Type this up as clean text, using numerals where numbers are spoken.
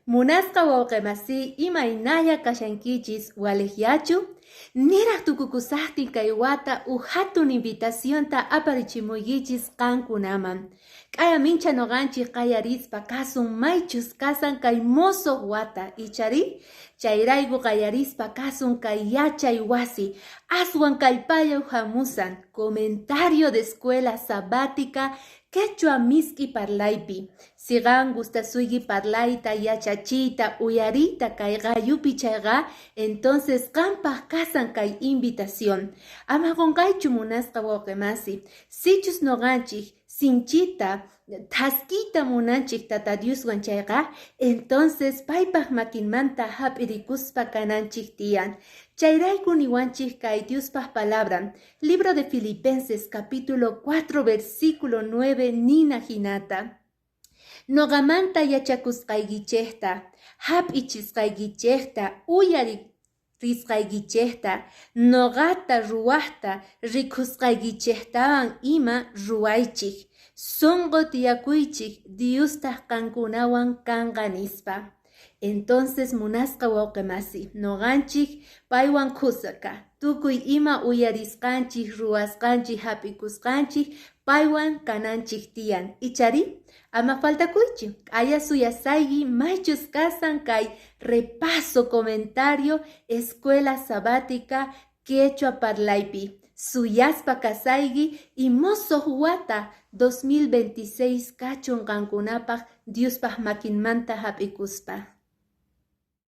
Munasqa wawqemasiy imaynalla kashankichis walejyachu? Niraj tukukusajtin kay wata uj jatun invitacionta aparichimuykichis qankunaman. K'aya mincha noqanchej qayarispa kasun maychus kasan kay mosoj wata, icharí? Chayrayku qayarispa kasun kay yachay wasi aswan kallpayoq jamusan comentario de escuela sabática Quechua misk'i parlaypi. Si qan gustasuyki parlayta, yachachiyta, uyariyta kay qallupi chayqa, entonces qanpaj kasan kay invitación. Ama qonqaychu munasqa wawqemasi, sichus noqanchej sinchita thaskiyta munanchej Tata Dioswan chayqa, entonces paypaj makinmanta jap'irikuspa kananchej tiyan. Chayrayku niwanchej kay Diospaj palabran, Libro de Filipenses capítulo 4 versículo 9 nina jinata. Noqamanta yachakusqaykichejta, jap'ichisqaykichejta, uyarisqaykichejta, noqata ruwajta rikusqaykichejtawan ima ruwaychej. Sonqo tiyakuychej, Diostaj qankunawan kanqa, nispa. Entonces munasqa wawqemasi, noqanchej paywan khuska, tukuy ima uyarisqanchej, ruwasqanchej, jap'ikusqanchej paywan kananchej tiyan. Icharí? Ama faltakuychu, k'aya suyasayki maychus kasan kay repaso comentario escuela sabática quechua parlaypi. Suyaspa kasayki y mosoj wata 2026 kachun qankunapaj Diospaj makinmanta jap'ikuspa.